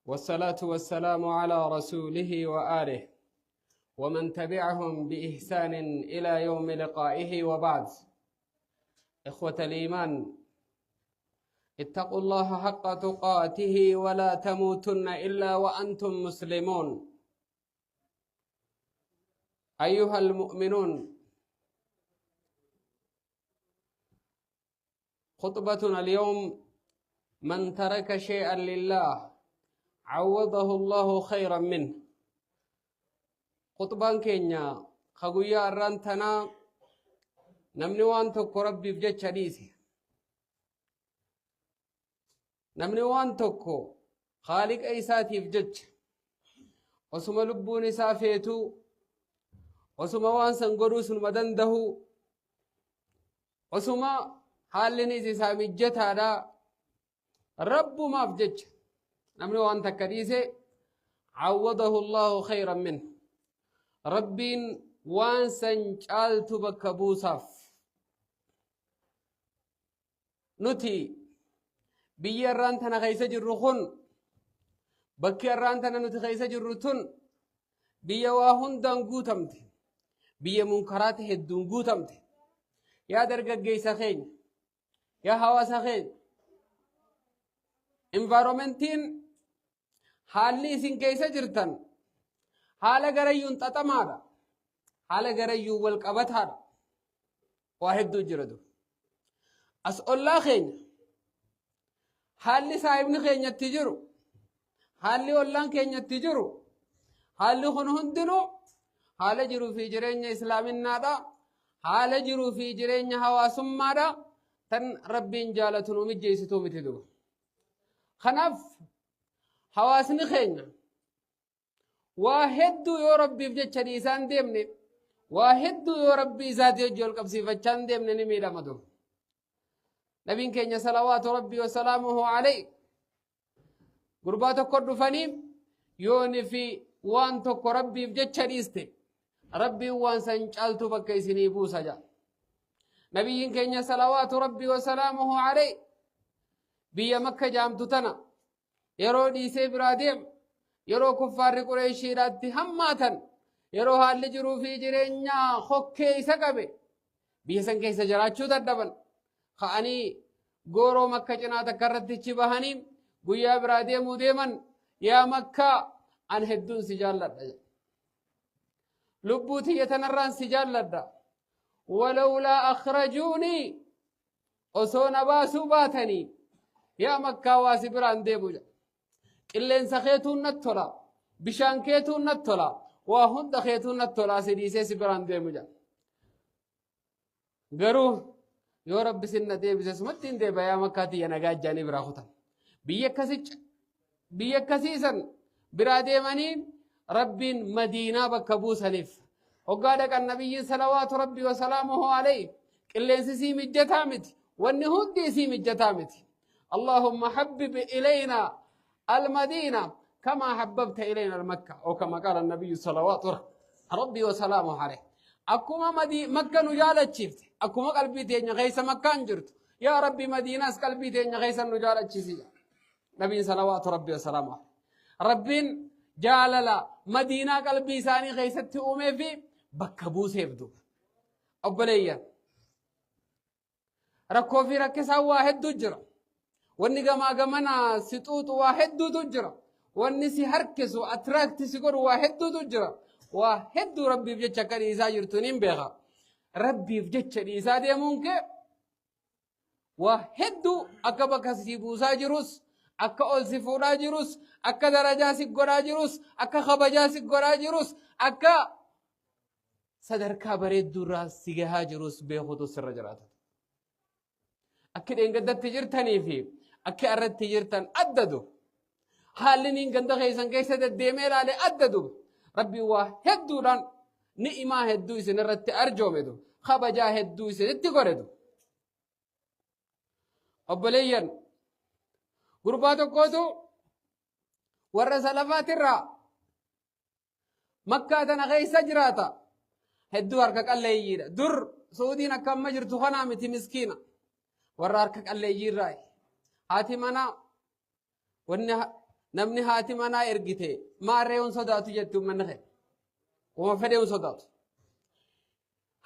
والصلاة والسلام على رسوله وآله ومن تبعهم بإحسان إلى يوم لقائه وبعد. إخوة الإيمان، اتقوا الله حق تقاته ولا تموتن إلا وأنتم مسلمون. أيها المؤمنون، خطبتنا اليوم: من ترك شيئا لله عوضه الله خيرا منه. Khutbaan keenya ka guyyaa har'aan tanaa: namni waan tokko Rabbiif jecha dhiise, namni waan tokko Khaaliqa isaatiif jecha, osuma lubbuun isaa feetuu, osuma waan san godhuu sunuma dandahu, osuma haallinis isaa mijjataadha, Rabbumaaf jecha namni waan takka dhiise, عوضه الله خيرا منه, Rabbiin waan san caaltu bakka buusaaf. Nuti biyya irraan tana keessa jirru kun, bakki irraan tana nuti keessa jirru tun, biyya waa hundaan guutamte, biyya munkaraata hedduun guutamte. Yaa dargaggeessa keenya, yaa hawaasa keenya, environmentiin haalli isin keessa jirtan haala garayyuun xaxamaadha, haala garayyuun wal qabataadha. Waa hedduu jira. Dur as ollaa keenya haalli saahibni keenyatti jiru, haalli ollaan keenyatti jiru, haalli kun hundinuu haala jiruu fi jireenya islaaminaadha, haala jiruu fi jireenya hawaasummaadha tan Rabbiin jaalatu nu mijjeessituu miti duba. Kanaaf hawaasni keenya waa hedduu yoo Rabbiif jecha dhiisaan deemne, waa hedduu yoo Rabbii isaatii hojii ol qabsiifachaa hin deemne, ni miidhama dur. Nabiin keenya صلوات ربي وسلامه عليه gurbaa tokko dhufanii, yooni fi waan tokko Rabbiif jecha dhiiste, Rabbiin waan san caaltu bakka isinii buusa jedha. Nabiyyiin keenya صلوات ربي وسلامه عليه biyya Makka jaamtu tana yeroo dhiisee biraa deemu, yeroo kuffaarri Qureeshiidhaatti hammaatan, yeroo haalli jiruu fi jireenyaa hokkee isa qabe, biyya san keessa jiraachuu dadhaban, ka'anii gooroo Makka cinaa takka irratti ichi bahanii guyyaa biraa deemuu deeman. "Yaa Makkaa, an hedduun si jaalladha, lubbuu tiyya tanarraan si jaalladha. ولولا أخرجوني, osoo na baasuu baatanii, yaa Makkaa, waa si biraan deemu. Qilleensa keetuun natti tola, bishaan keetuun natti tola, waa hunda keetuun natti tola, si dhiisee si biraan deemu jedha. Garuu yoo Rabbi sinna deebise, sumatti hin deeba. Yaa Makkaa tiyya, nagaa," jaanii biraa kutan. Biyya akkasiisan biraa deemanii Rabbiin Madiinaa bakka buusaniif. Hoggaa dhaqan, nabiyyiin صلوات ربي وسلامه عليه, qilleensi sii mijjataa miti, wanni hundi isii mijjataa miti. "اللهم حبب إلينا المدينة كما حببت إلينا المكة," أو كما قال النبي صلوات ربي وسلامه عليه. Akkuma Makka nu jaalachiifte, akkuma qalbii teenya keessa Makkaan jirtu, yaa Rabbi, Madiinaas qalbii teenya keessa nu jaalachiisi. Nabiin صلوات ربي وسلامه عليه, Rabbiin jaalala Madiinaa qalbii isaanii keessatti uumee fi bakka buuseef duuba. Obboleeyyan, rakkoo fi rakkisaan waa hedduu jira. Wanni gamaa gamana si xuuxu waa hedduutu jira. Wanni si harkisu, attract si godhu, waa hedduutu jira. Waa hedduu Rabbiif jecha akka dhiisaa jirtu nin beeka. Rabbiif jecha dhiisaa deemuun kee waa hedduu akka bakka si buusaa jirus, akka ol si fuudhaa jirus, akka darajaa si godhaa jirus, akka kabajaa si godhaa jirus, akka sadarkaa bareedduu irraa si gahaa jirus beekutu sirra jiraata. Akki dheengaddatti jirtanii fi akki irratti jirtan addadu. Haalli niin ganda keessan keessa deddeemee ilaale addadu. Rabbi waa hedduudhaan ni'imaa hedduu isin irratti arjoomedu. Kabajaa hedduu isinitti godhedu. Obboleeyyan, gurbaa tokkootu warra salafaatirraa Makkaa tana keessa jiraata. Hedduu harka qalleeyyiidha. Dur Suudiin akka amma jirtu kanaa miti, miskiina. Warra harka qalleeyyiirraa. Haati manaa wanni Namni haati manaa ergite maarree hin sodaatu jetti uummanni kee. Uma fedhee hin sodaatu.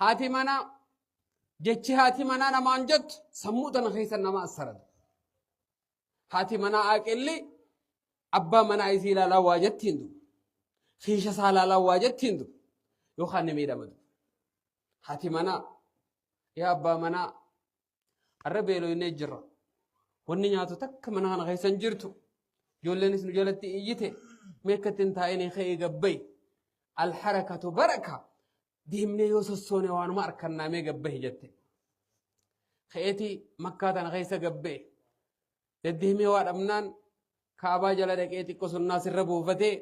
Haati manaa jechi haati manaa namaan jettu sammuu tana keessa nama assaradu. Haati manaa aaqilli abbaa manaa isii ilaalaa waa jettiin du. Kiisha isaa ilaalaa waa jettiin du. Yookaan ni miidhama du. Haati manaa yaa abbaa manaa arra beeloynee jirra. Wanni nyaatu takka mana kana keessa hin jirtu. Ijoolleenis nu jalatti iyyite. Mee akkatti hin taa'inii ka'ii gabbayi. Alharakatu baraka. Deemnee yoo sossoone waanuma arkannaa mee gabbahi jette. Ka'eeti makkaa tana keessa gabbee. Deddeemee waa dhabnaan kaabaa jala dhaqee xiqqo sunnaa sirra buufatee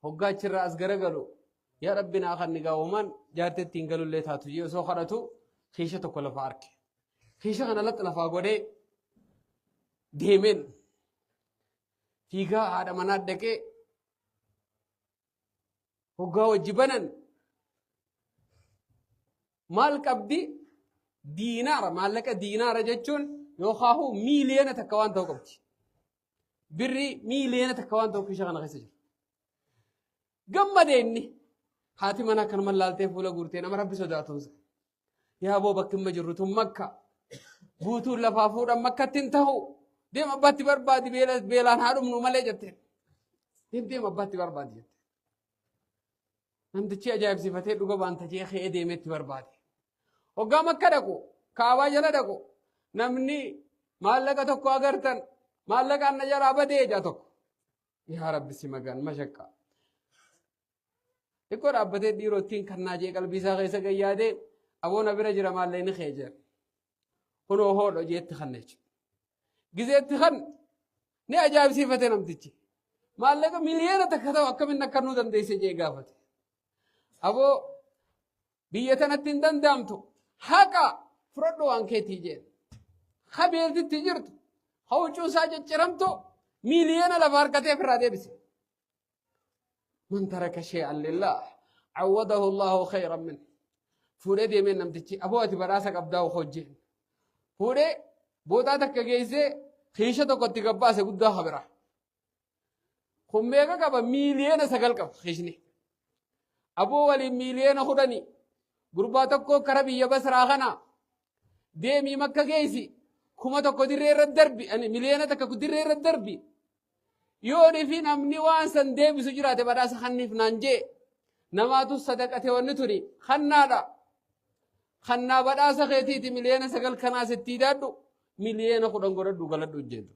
hoggaa achirraa as garagalu yaa rabbi naa kan gaawwamaan jaartii ittiin galullee taatu jee osoo kadhatu kiisha tokko lafa arke. Kiisha kana laxxa lafaa godhee deemeen fiigaa haadha manaa dhaqee hoggaa wajji banan maal qabdi diinaara maallaqa diinaara jechuun yookaahu miiliyoona takka waan ta'u qabdi. Birrii miiliyoona takka waan ta'u kiisha kana keessa jira. Gammade inni haati mana akkanuma laaltee fuula guurtee nama rabbi sodaatuunsa. Yaa boo bakki amma jirru tun makka guutuun lafaa fuudhan makkatti hin ta'u deem abbaatti barbaadi beelaan haa dhumnu malee jetteen. Deem deem abbaatti barbaadi jette. Namtichi ajaa'ibsiifatee dhuga baanta jee ka'ee deemeetti barbaade. Hoggaa makka dhaqu kaabaa jala dhaqu namni maallaqa tokko agartan maallaqa anna jalaa badee jaa tokko. Yaa Rabbi si magan mashaqqa. Xiqqoo dhaabbatee dhiiroo ittiin kannaa jee qalbii isaa keessa gayyaadee aboona bira jira maallaqni kee jee. Kunoo hoodho jeetti kanna jechuudha. Gizeetti kan ni ajaa'ibsiifate namtichi. Maallaqa miliyoona takka ta'u akkamiin akka nuu dandeesse jee gaafate. Aboo biyya tanatti hin danda'amtu haqa fudhadhu waan keetii jeen. Ha beeltitti jirtu ha huccuu isaa cicciramtu miliyoona lafa harkatee ofirraa deebise. Man taraka shay'an lillah awwadahu Allahu khayran min. Fuudhee deemee namtichi aboo ati badhaasa qabdaa hojjeen. Fuudhee bootaa takka geessee kiisha tokko itti gabbaase guddaa habira. Kun meeqa qaba? 9 miliyoona qaba kiishni. Aboo waliin 10 miliyoona gurbaa tokko kara biyya Basraa kana deemii makka geessi 1000 dirree irra darbi ani 1 miliyoona dirree irra darbi. Yooni fi namni waan san deebisu jiraate badhaasa kanniif naan jee namaatu sadaqate wanni tuni kannaadha. Kannaa badhaasa keetiiti 9 miliyoona kanaa sitti hidhaadhu 10 miliyoona godhadhu galadhu jedhu.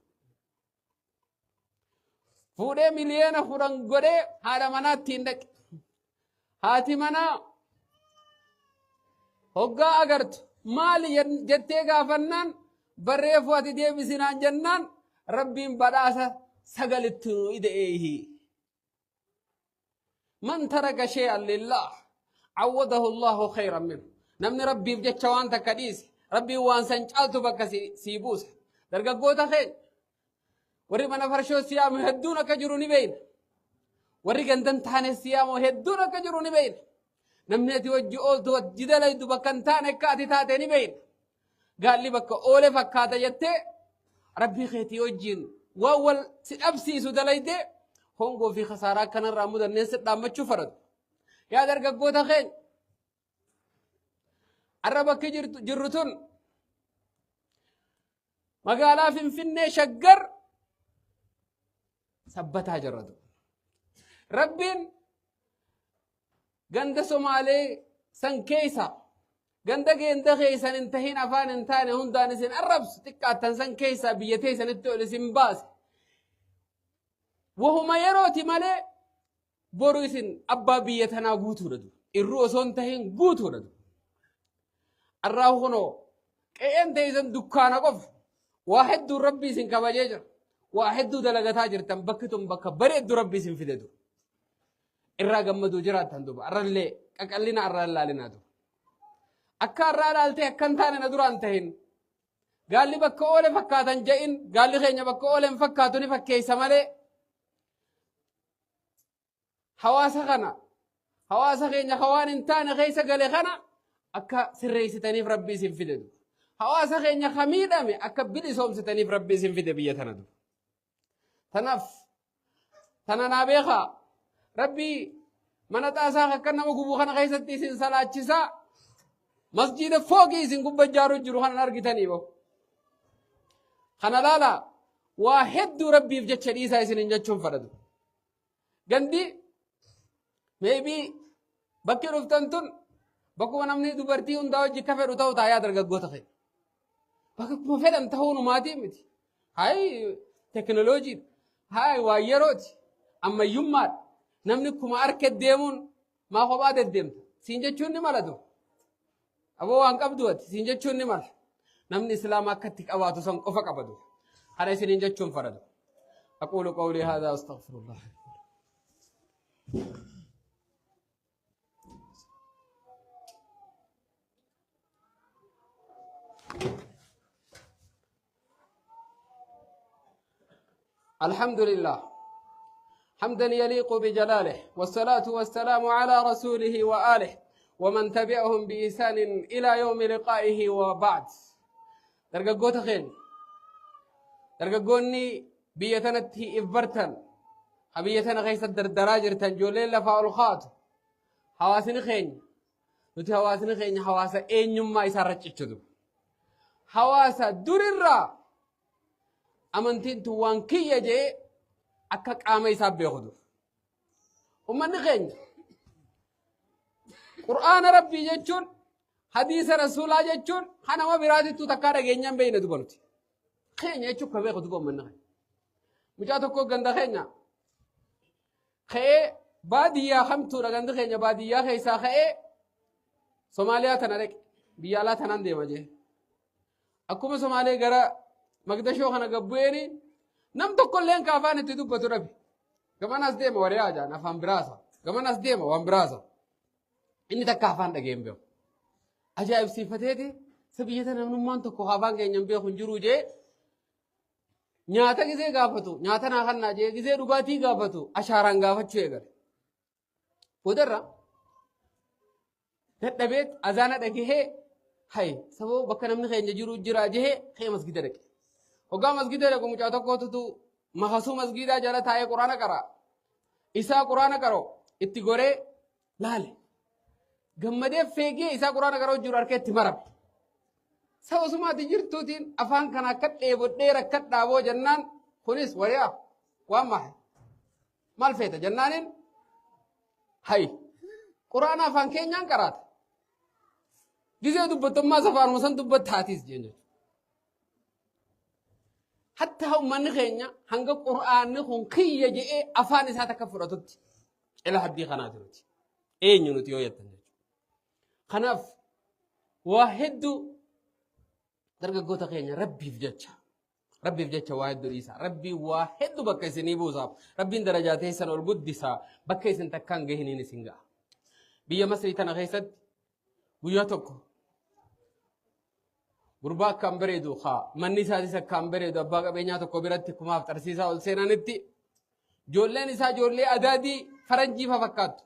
Fuudhee 10 miliyoona godhee haadha manaatti hin dhaqe. Haati manaa hoggaa agartu maali jettee gaafannaan barreeffu ati deebisinaan jennaan rabbiin badhaasa sagalitti nu ida'eehi. Man taraka shay'an lillah awwadahu Allahu khayran minhu. Namni rabbiif jecha waan takka dhiise rabbiin waan san caaltu bakka sii buusa. Dargaggoota keenya warri mana farshoo siyaamu hedduun akka jiru ni beeyna. Warri gandan taane siyaamu hedduun akka jiru ni beeyna. Namni ati wajji ooltu wajji dalaydu bakka hin taane akka ati taate ni beeyna. Gaalli bakka oole fakkaata jettee rabbii keetii wajjiin waan wal si dhabsiisu dalaydee hongoo fi khasaaraa akkanarraa mudanneen si dhaammachuu faradu. Yaa dargaggoota keenya har'a bakki jirru tun magaalaa Finfinnee Shaggar sabbataa jirratu. Rabbiin ganda Somaalee san keessa ganda geenda keessan hin tahin afaan hin taane hundaan isin arrabsu xiqqaattan san keessa biyya teessanitti ol isin baase. Wahuma yerooti malee boru isin abbaa biyya tanaa guutuudha dur. Irruu osoo hin tahin guutuudha dur. Arraa kunoo qe'een teessan dukkaana qofa. Waa hedduu rabbi isin kabajee jira. Waa hedduu dalagataa jirtan bakki tun bakka bareeddu rabbi isin fide dur. Irraa gammaduu jiraattan duba. Arrallee qaqallina arraa ilaalinaa dur. Akka arraa ilaaltee akka hin taane na duraan tahin. Gaalli bakka oole fakkaatan ja'in gaalli keenya bakka oole hin fakkaatu ni fakkeessa malee. Hawaasa kana hawaasa keenya ka waan hin taane keessa gale kana akka sirreessitaniif rabbi isin fide duba. Hawaasa keenya ka miidhame akka bilisoomsitaniif rabbi isin fide biyya tana duba. Tanaaf Tana naa beekaa. Rabbii mana xaasaa akka nama gubuu kana keessatti isin salaachisaa. Masjiida fooqii isin gubba ijaaruu jiru kanan argitanii boo. Kana laala waa hedduu Rabbiif jecha dhiisaa isinin jechuun fadhatu. Gandi maybe bakki dhuftan tun bakkuma namni dubartii hundaa hojii akka fedhu ta'u taayaa dargaggoota keenya. Bakka kuma fedhan ta'uu numaatii miti. Hayi teknooloojiidha. Hayi waa yerooti. Ammayyummaadha. Namni kuma harka deemuun maa kophaa deddeemta. Siin jechuun ni mala dur. Aboo waan qabdu ati siin jechuun ni mala. Namni Islaama akka itti qabaatu san qofa qabatu. Kana isiniin jechuun faradu. Aquulu qawlii haadhaa astaghfirullah. الحمد لله حمدا يليق بجلاله، والصلاة والسلام على رسوله وآله ومن تبعهم بإحسان إلى يوم لقائه، وبعد. Dargaggoota keenya، dargaggoonni biyya tanatti if bartan، ha biyya tana keessa dardaraa jirtan, ijoolleen lafaa ol kaatu, hawaasni keenya, nuti hawaasni keenya hawaasa eenyummaa isaarra cichutu, hawaasa durirraa amantiin tun waan kiyya jee akka qaama isaa beekutu. Ummanni keenya Qur'aana Rabbii jechuun, hadiisa Rasuulaa jechuun kan nama biraatittuu takkaa dhageenyaan beeyne duba nuti. Keenya jechuun ka beeku duba ummanni keenya. Mucaa tokko ganda keenya ka'ee, baadiyyaa hamtuudha gandi keenya, baadiyyaa keessaa ka'ee Somaaliyaa tana dhaqe, biyya alaa tanaan deema jee. Akkuma Somaalee gara Magdashoo kana gabbu'eeni nam tokkolleen ka afaan itti dubbatu dhabe. Gaman as deema wariyaa jaan afaan biraasa. Gaman as deema waan biraasa. Inni takka afaan dhageen beeku. Ajaa'ibsiifateeti isa biyya tana namnummaan tokko afaan keenya hin beeku hin jiru jee, nyaata gizee gaafatu nyaata naa kannaa jee, gizee dhugaatii gaafatu ashaaraan gaafachuu eegale. Boodarra dadhabeet azaana dhagahee, hay sababa bakka namni keenya jiru jira jehee ka'ee masgida dhaqe. Hoggaa masgida dhaqu mucaa tokkootutu makasuu masgidaa jala taa'ee Quraana qara. Isaa Quraana qara'u itti goree laale. Gammadee feegee isaa Quraana qara'u jiru harka itti marame. Saba sumaati jirtuutiin afaan kana akka dheebodhee rakkadhaaboo jennaan, kunis wariyaa waan mahe maal feeta jennaaniin, hay Quraana afaan keenyaan qaraata. Gizee dubbattummaa afaanuma san dubbattaatiis jeen jechuudha. Hatta uummanni keenya hanga Quraanni kun kiyya je'ee afaan isaa takka fudhatutti cila haddii kanaati nuti. Eenyu nuti yoo jettan jechuudha. Kanaaf waa hedduu dargaggoota keenya Rabbiif jecha waa hedduu dhiisa. Rabbiin waa hedduu bakka isinii buusaaf. Rabbiin darajaa teessan ol guddisaa. Bakka isin takkaan gahiniin isin ga'a. Biyya Masrii tana keessatti guyyaa tokko gurbaa akkaan bareedu, haa manni isaatis akkaan bareedu, abbaa qabeenyaa tokko biratti kumaaf xarsiisaa ol seenanitti, ijoolleen isaa ijoollee adaadii faranjii fa fakkaattu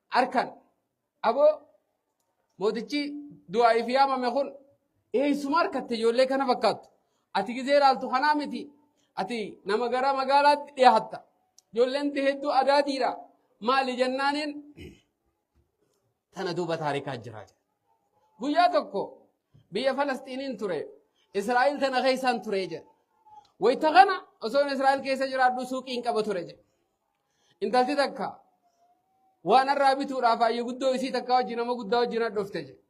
harkan. Aboo, mootichi du'aa'iif yaamame kun, eessuma harkatte ijoollee kana fakkaattu? Ati gizee ilaaltu kanaa miti, ati nama gara magaalaatti dhiyaatta, ijoolleen hedduu adaadiidha, maali jennaaniin, tana duuba taarikaa jira. Guyyaa tokko biyya Falasxiiniin ture, Israa'el tana keessaan ture jedha. Wayita kana osoon Israa'el keessa jiraadhu suuqiin qaba ture jedha. Intalti takka waan irraa bituudhaaf ayyu guddoo isii takka wajjin nama guddaa wajjin dhufte jedha.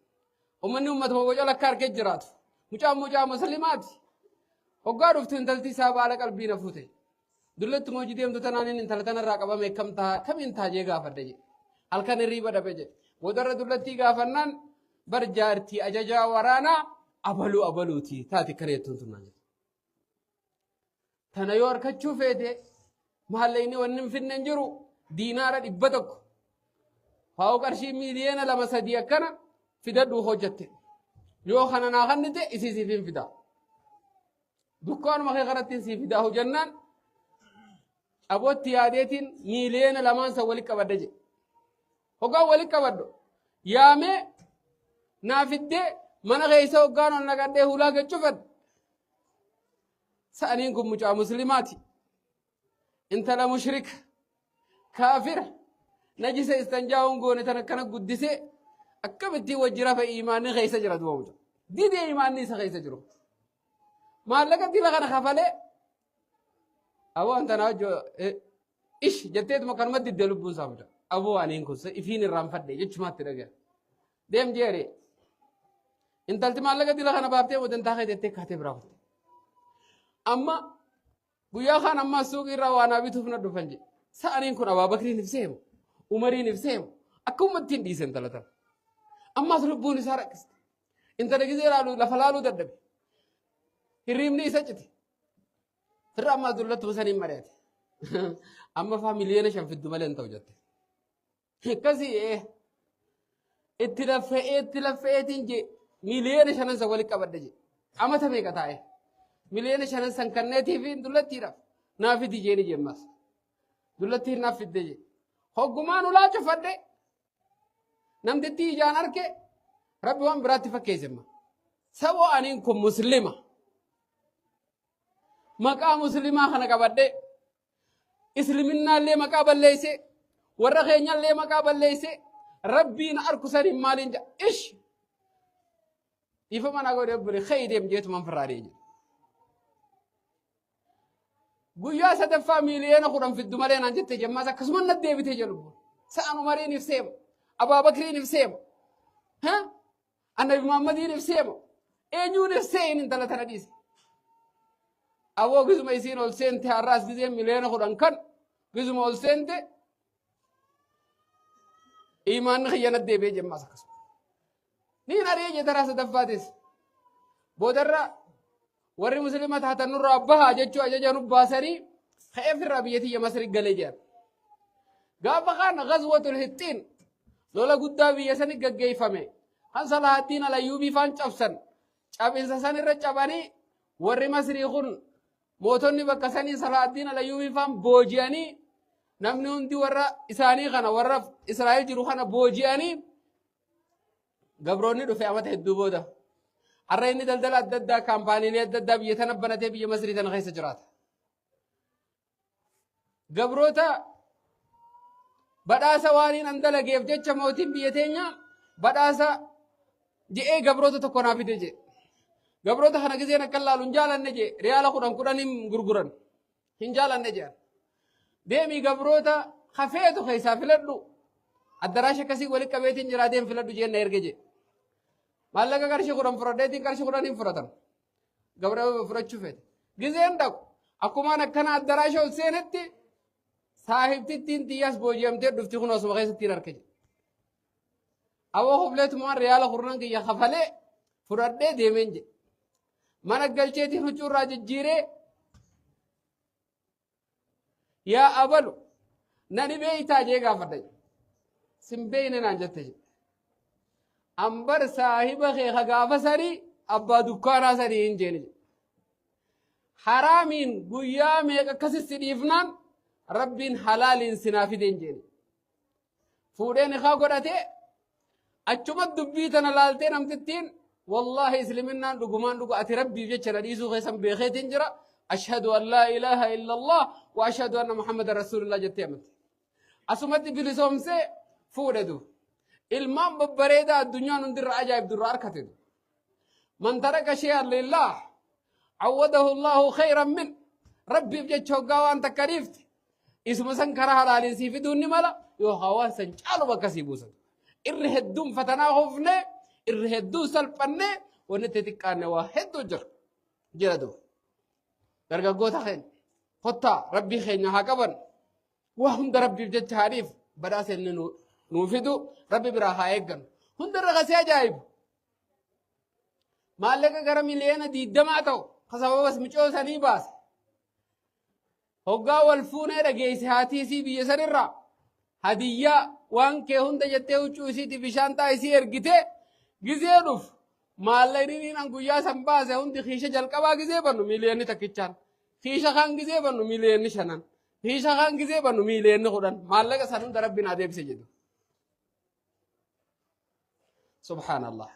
Uummanni uummatuma boca lakka harkee jiraatu. Mucaan mucaa musliimaati. Hoggaa dhuftu intalti isaa baala qalbii na fuute. Dullattuma hojii deemtu tanaan inni intala tanarraa qabame kam ta'a, kamiin ta'a jee gaafadhe jedhe. Halkan hirriiba dhabe jedhe. Boodarra dullattii gaafannaan, bar jaartii ajajaa waraanaa abaluu abaluuti taati kana jettuun tunnaan jedhe. Tana yoo harkachuu feete maallaqni wanni hin finne hin jiru, diinaara 100 faa'u qarshii miiliyoona 2-3 akkana fidadhuu hojjatte. Yoo kana naa kannite isii siif hin fida. Dukkaanuma kee kanatti siif fidaa hojjannaan, abootti yaadeetiin miiliyoona 2n san walitti qabadde jedhe. Hoggaan walitti qabadhu yaamee naa fiddee mana keessa hoggaan ol naqadhee hulaa gad cufadhe. Sa'aniin kun mucaa muslimaati. Intala mushrika. Kaafira najisa istanjaa'uun goone tan akkana guddisee akkamittiin wajji rafa iimaanni keessa jira duuba mucaa. Didee iimaanni isa keessa jiru. Maallaqa dila kana kafalee aboo an tanaa wajji ish jetteetuma kanuma diddee lubbuun isaa mucaa. Aboo aniin kun ifiin irraanfadhe jechumaatti dhagaya. Deem jeere. Intalti maallaqa dila kana baaftee wadantaa kee jettee kaatee biraa kutte. Amma guyyaa kaan ammaa suuqii irraa waa naa bituuf na dhufan jedhe. Sa'aniin kun Abaabakriin ibseemu, Umariin ibseemu, akka ummatti hin dhiise intala tana. Ammaas lubbuun isaa rakkiste. Intala gizee laalu lafa laaluu dadhabe. Hirriibni isa cite. Firra ammaas dullattuma saniin mari'ate. Amma faa 5 miliyoona fiddu malee hin ta'u jette. Akkasii ee. Itti laffa'ee itti laffa'eetiin jee 5 miliyoona san walitti qabadhe jee. Amata meeqa taa'e? 5 miliyoona san kanneetii fi dullattiidhaaf naa fidi jeeni jemmas. Dullattiin naaf fidde jee. Hoggumaan ulaa cufadhe namtittii ijaan arke rabbi waan biraatti fakkeesse ma. Saboo aniin kun muslima. Maqaa muslimaa kana qabadhe Isliminnaallee maqaa balleeyse, warra keenyallee maqaa balleeyse, rabbiin arku saniin maaliin jedha ish dhiifama naa godhe obbole ka'ii deem jeetumaan firraa deem jedhe. Guyyaa sadaffaa 10 miliyoona fiddu malee naan jette jemmaas akkasuma na deebite jedhu. Sa'an Umariin ibseema, Abaabakriin ibseema, Annabi Muhammadiin ibseema, eenyuun ibsee inni intala tana dhiise. Aboo gizuma isiin ol seente har'aas gizeen 10 miliyoona kan gizuma ol seente imaanni kiyya na deebi'ee jemmaas akkasuma. Niin ari'ee jee taraa sadaffaatis. Boodarra warri muslima taatan nurraa bahaa jechuu ajaja nu baasanii ka'ee firraa biyya tiyya Masri galee jedhan. Gaafa kaan ghazwatul Hixxiin lola guddaa biyya sani gaggeeffame kan Salahaaddiin Alayyuubii faan cabsan cabinsa san irra cabanii warri Masrii kun mootonni bakka sanii Salahaaddiin Alayyuubii faan booji'anii namni hundi warra isaanii kana warra Israa'el jiru kana booji'anii gabroonni dhufe amata hedduu booda. Har'a inni daldala adda addaa kaampaaniilee adda addaa biyya tana banatee biyya Masrii tana keessa jiraata. Gabroota badhaasa waaniin an dalageef jecha mootiin biyya teenya badhaasa je'ee gabroota tokko naa fide jee. Gabroota kana gizeen akka laalu hin jaalanne jee riyaala kudhan kudhaniin gurguran hin jaalanne jedhan. Deemii gabroota hafeetu keessaa filadhu addaraasha akkasii walitti qabeetiin jiraa deem filadhu jeen na erge jee. Maallaqa qarshii 10 fudhadheetiin qarshii 10 hin fudhatan. Gabra fudhachuu feete. Gizeen dhaqu akkumaan akkana addaraasha ol seenetti saahibtittiin xiyyaas booji'amtee dhufti kun osuma keessatti hin arke jedhe. Aboo hubleetumaan riyaala kurnan kiyya kafalee fudhadhee deemeen jedhe. Mana galcheetiin huccuu irraa jijjiiree yaa abalu nani beeytaa jee gaafadha jedhe. Sin beeyne naan jette jedhe. Ambar saahiba kee ka gaafa sanii abbaa dukkaanaa sanii hin jeeni jedhe. Haraamiin guyyaa meeqa akkasi si dhiifnaan rabbiin halaaliin sinaa fideen jeeni. Fuudhee nikaa godhatee achuma dubbii tana laaltee namtittiin wallaahi isliminnaan dhugumaan dhuga ati rabbiif jecha na dhiisuu keessan beekeetiin jira ashhadu an laa ilaaha illallah wa ashhadu anna muhammadan rasuulullah jettee amante. Asumatti bilisoomsee fuudhe du. Ilmaan babbareedaa addunyaan hundirra ajaa'ibdu irraa arkate du. Man taraka shay'an lillah awwadahu Allahu khayran min rabbiif jecha hoggaa waan takka dhiifte isuma san karaa halaaliin sii fiduun ni mala yookaan waan san caalu bakka sii buusan. Irri hedduun fatanaa hofne irri hedduun salphanne wanni itti xiqqaanne waa hedduu jira jira duuba. Dargaggoota keenya kottaa rabbii keenya haa qaban waa hunda rabbiif jecha haa dhiif badhaasa inni nuu fidu rabbi biraa haa eeggannu. Hundarra kasee ajaa'ibu. Maallaqa gara 20 miliyoona ta'u ka sababas micoo sanii baase. Hoggaa wal fuunee dhageesse haatii isii biyya sanirraa hadiyyaa waan kee hunda jettee huccuu isiiti bishaan xaa isii ergitee gizee dhufu maallaqni an guyyaa san baase hundi kiisha jalqabaa gizee bannu miiliyoonni tokkichaan kiisha kaan gizee bannu 5 miliyoonni kiisha kaan gizee bannu 10 miliyoonni maallaqa san hunda rabbi naa deebise jedhu. Subhaanallah.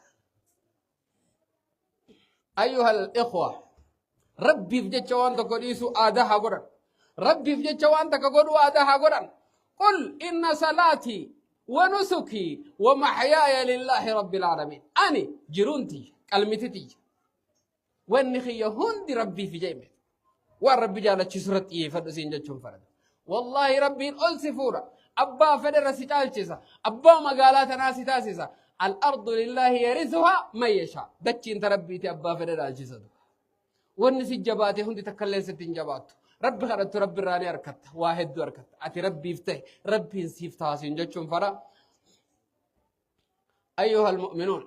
أيها الإخوة rabbiif jecha waan tokko dhiisuu aadaa haa godhan. Rabbiif jecha waan takka godhuu aadaa haa godhan. Qul inna salaatii wa nusukii wa maxyaaya lillaahi rabbil aalamiin. Ani jiruun tiyya, qalmiti tiyya. Wanni kiyya hundi Rabbiif je'ime. Waan Rabbi jaalachiisu irratti xiyyeeffadhu siin jechuun farada. Wallaahi Rabbiin ol si fuudha. Abbaa fedhe irra si caalchisa. Abbaa magaalaa tanaa si taasisa. Al-ardu lillaahi yarithuhaa man yashaa. Dachiin ta Rabbiiti abbaa fedhe dhaalchisa. Wanni si jabaate hundi takkallee sitti hin jabaattu. Rabbi kadhattu Rabbi irraa ni arkatta. Waa hedduu arkatta. Ati Rabbiif ta'e Rabbiin siif taasiin jechuun fara. أيها المؤمنون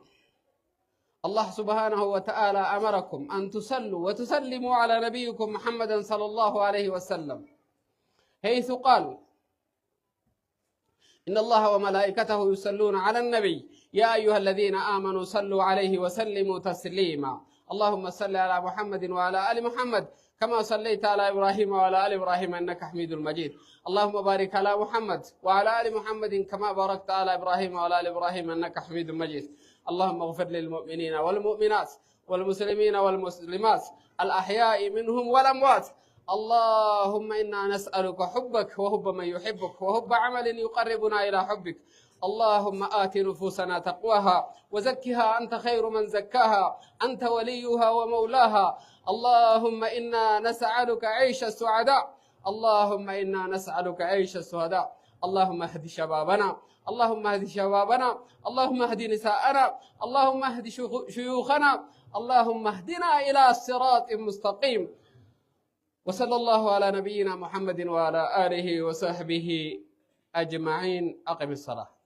الله سبحانه وتعالى أمركم أن تصلوا وتسلموا على نبيكم محمد صلى الله عليه وسلم حيث قال إن الله وملائكته يصلون على النبي يا أيها الذين آمنوا صلوا عليه وسلموا تسليما اللهم صل على محمد وعلى آل محمد كما صليت على إبراهيم وعلى آل إبراهيم إنك حميد مجيد اللهم بارك على محمد وعلى آل محمد كما باركت على إبراهيم وعلى آل إبراهيم إنك حميد مجيد اللهم اغفر للمؤمنين والمؤمنات والمسلمين والمسلمات الأحياء منهم والأموات اللهم إنا نسألك حبك وحب من يحبك وحب عمل يقربنا إلى حبك اللهم آت نفوسنا تقواها وزكها أنت خير من زكاها أنت وليها ومولاها اللهم إنا نسألك عيش السعداء اللهم إنا نسألك عيش السعداء اللهم اهد شبابنا اللهم اهد شبابنا اللهم اهد نساءنا اللهم اهد شيوخنا اللهم اهدنا إلى صراط مستقيم وصلى الله على نبينا محمد وعلى آله وصحبه أجمعين. أقم الصلاة.